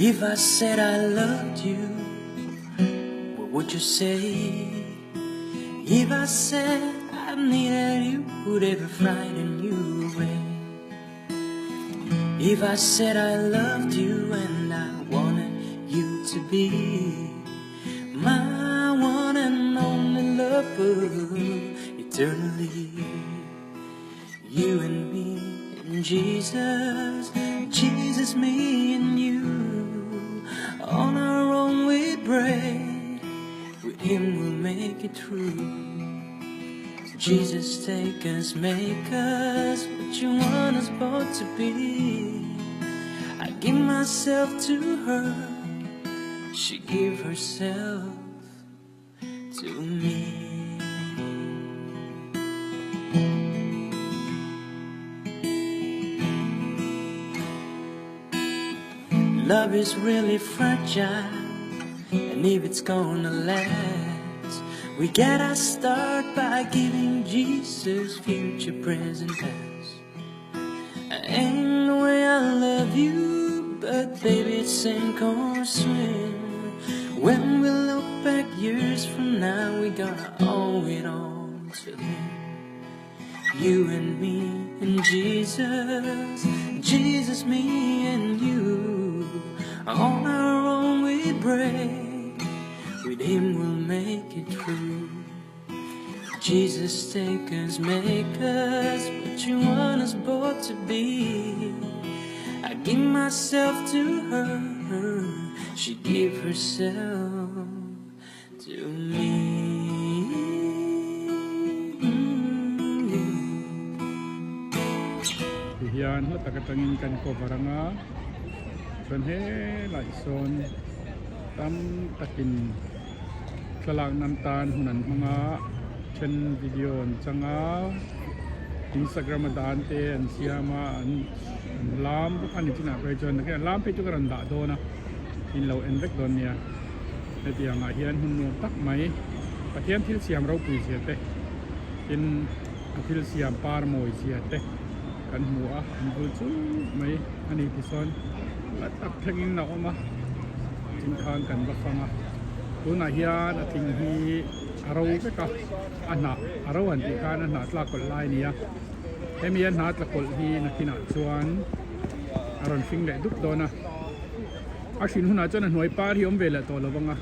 If I said I loved you, what would you say? If I said I needed you, would ever frighten you away? If I said I loved you and I wanted you to be my one and only lover eternally, you and me and Jesus, Jesus, me and you, on our own we break, with Him we'll make it through. Jesus, take us, make us what you want us both to be. I give myself to her, she give herself to me. Love is really fragile, and if it's gonna last, we gotta start by giving Jesus future, present, past. Ain't the way I love you, but baby, it's sink or swim. When we look back years from now, we gotta owe it all to Him. You and me and Jesus, Jesus, me and you. On our own we break, with Him we'll make it through. Jesus, take us, make us what you want us both to be. I give myself to her, she give herself to me. Ti hian hla tak atangin kan cover anga chuan helai sawn tam takin thlalak nan tan hun an hmang a then video an chang a Instagram a dan te an siam a an lam bawk a ni chinah phei chuan an lam phei chu ka rawn dah dawn a in lo en vek dawn nia hetiang ah hian hun nuam tak mai Pathian thil siam ropui zia te tin a thil siam par mawi zia te kan hmu a an bul chu mai a ni tichuan la tak thlengin a awm a tin khan kan va fang a tunah hian a thing hi a ro vek a a hnah a ro han tih khan a hnah tlak kawlh lai a ni a hemi a hnah tla kawlh hi nakinah chuan a rawn hring leh dup dawn a a hrin hunah chuan a hnuai par hi a awm ve leh tawh lo vang a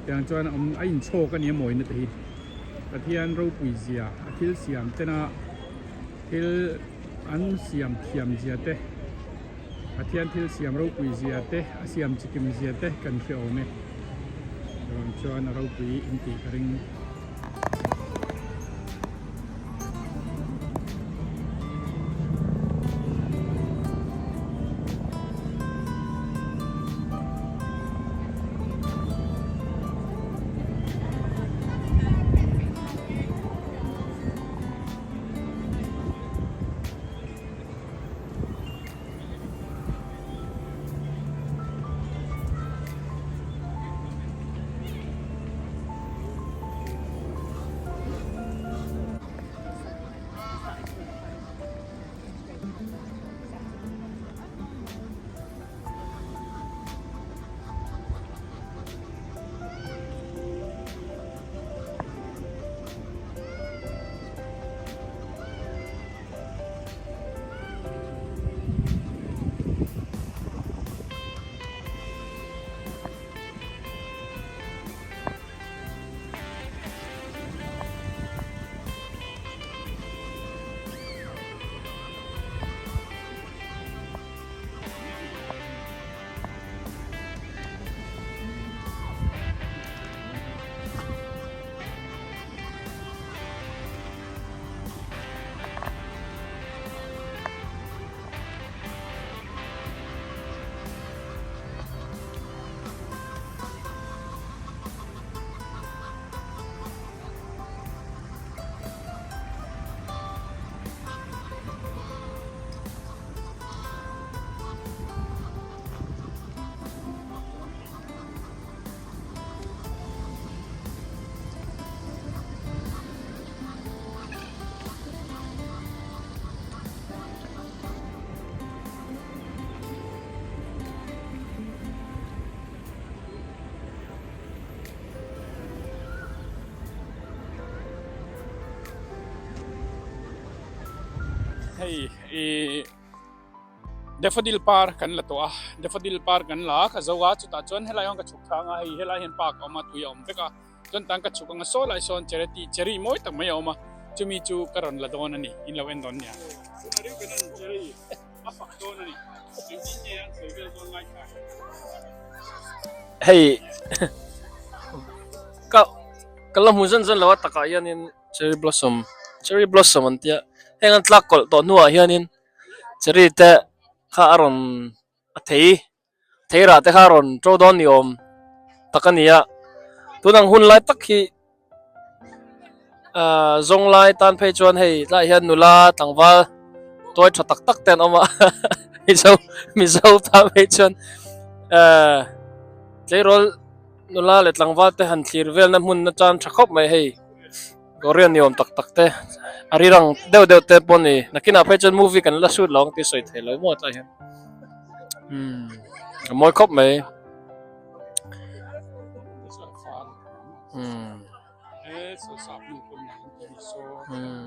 tiang chuan a awm a inchhawk a ni a mawina te hi Pathian ropui zia a thil siam tena thil an siam thiam zia te Pathian thil siam ropui zia te a siam chikim zia te kan hre awm e chuan chuan a ropui intih ka ring. Hei i daffodil par kan la tawh a, daffodil par kan la a ka zo a, chutah chuan helai hian ka chhuk thlang a, hei helai hian park a awm a, tui a awm vek a, chuan tan ka chhuk anga saw lai sawn cherry cherry mawi tak mai a awm a, chumi chu ka rawn la dawn a ni, in lo en dawn nia. Hei ka ka la hmu zan zan lo a takah hianin cherry blossom cherry blossom an tia heng an tlak kawlh tawh hnuah hianin cherry te kha a rawn a thei thei rah te kha a rawn to dawn ni awm tak a ni a tun ang hun lai tak hi ahh zawng lai tan phei chuan hei tlaiah hian nula tlangval tuai tha tak tak te an awm a mizo mizo tan phei chuan ehh tleirawl nula leh tlangval te han thlir velna hmun atan tha khawp mai hei. Korean ni awm tak tak te a rirang deuh deuh te pawh a ni nakinah phei chuan movie kan la shoot lo ang tih sawi thei lo maw tlaiah hian umm a mawi khawp mai umm umm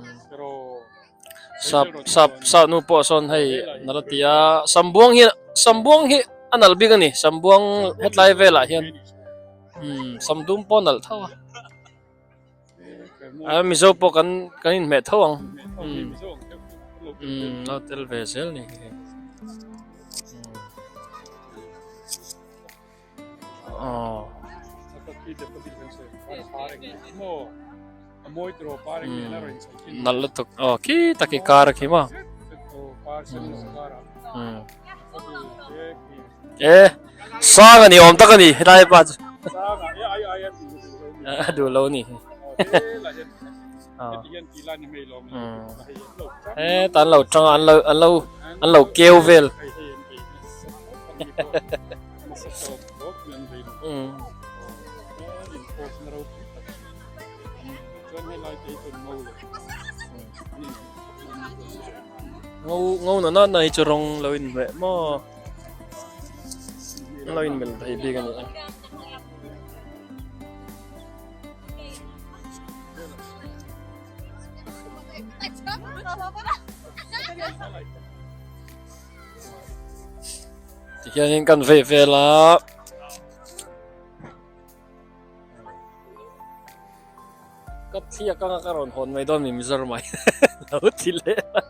sap sap sap nu pawh sawn hei nalh a ti a sambuang hi sambuang hi a nalh bik a ni sambuang hetlai velah hian umm samdum pawh a nalh tho a. A Mizo pawh kan kan inhmeh tho ang umm umm lo tel ve zel ni hi aw nalh lutuk aw khi tak hi kar a khi maw umm e sang a ni awm tak a ni helai pa chu a duh lo ni he tan lo tang an lo an lo an lo keu vel ngo ngo na na na hi chu rawng lo in hmeh maw lo in mil thei bik a ni a. Tihianin kan vei vel a. Ka thliak anga ka rawn hawn mai dawn mi Mizoram ah hian lo ti leh a.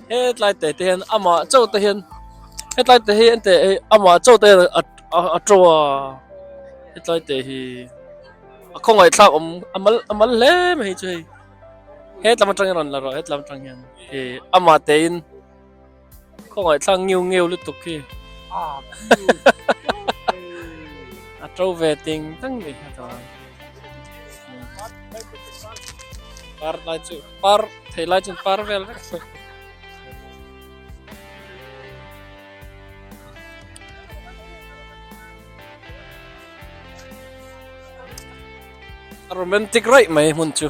Hetlai te te hian amah chauh te hian hetlai te hi ente hei amah chauh te hian a a to a hetlai te hi a khawngaihthlak awm a mal a mal hle mai hi chu hei hetlam atang hian rawn la rawh hetlam atang hian ih amah te in khawngaihthlak ngiu ngiu lutuk hi a to ve ting tang ni par lai chu par thei lai chuan par vel vek a romantic raih mai hmun chu.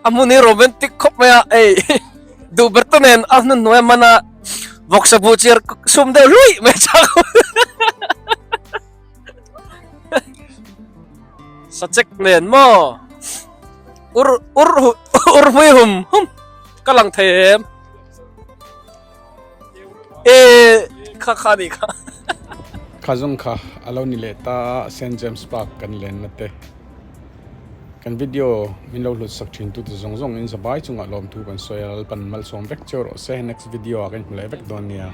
A hmun hi romantic khawp mai a hei duh ber te nen a hnu hnuai a mana vawksa buh chiar sum deuh hlui mai chak sachek nen maw ur ur ur hmui hum hum ka lang thei em e kha kha ni kha Kha zawng kha a lo ni leh ta a Saint James Park kan lenna te. Kan video min lo hlut sak thin tute zawng zawng in zabai chungah lawmthu kan sawi a, Lalpan malsawm vek cheu rawh se, next video ah kan hmu leh vek dawn nia.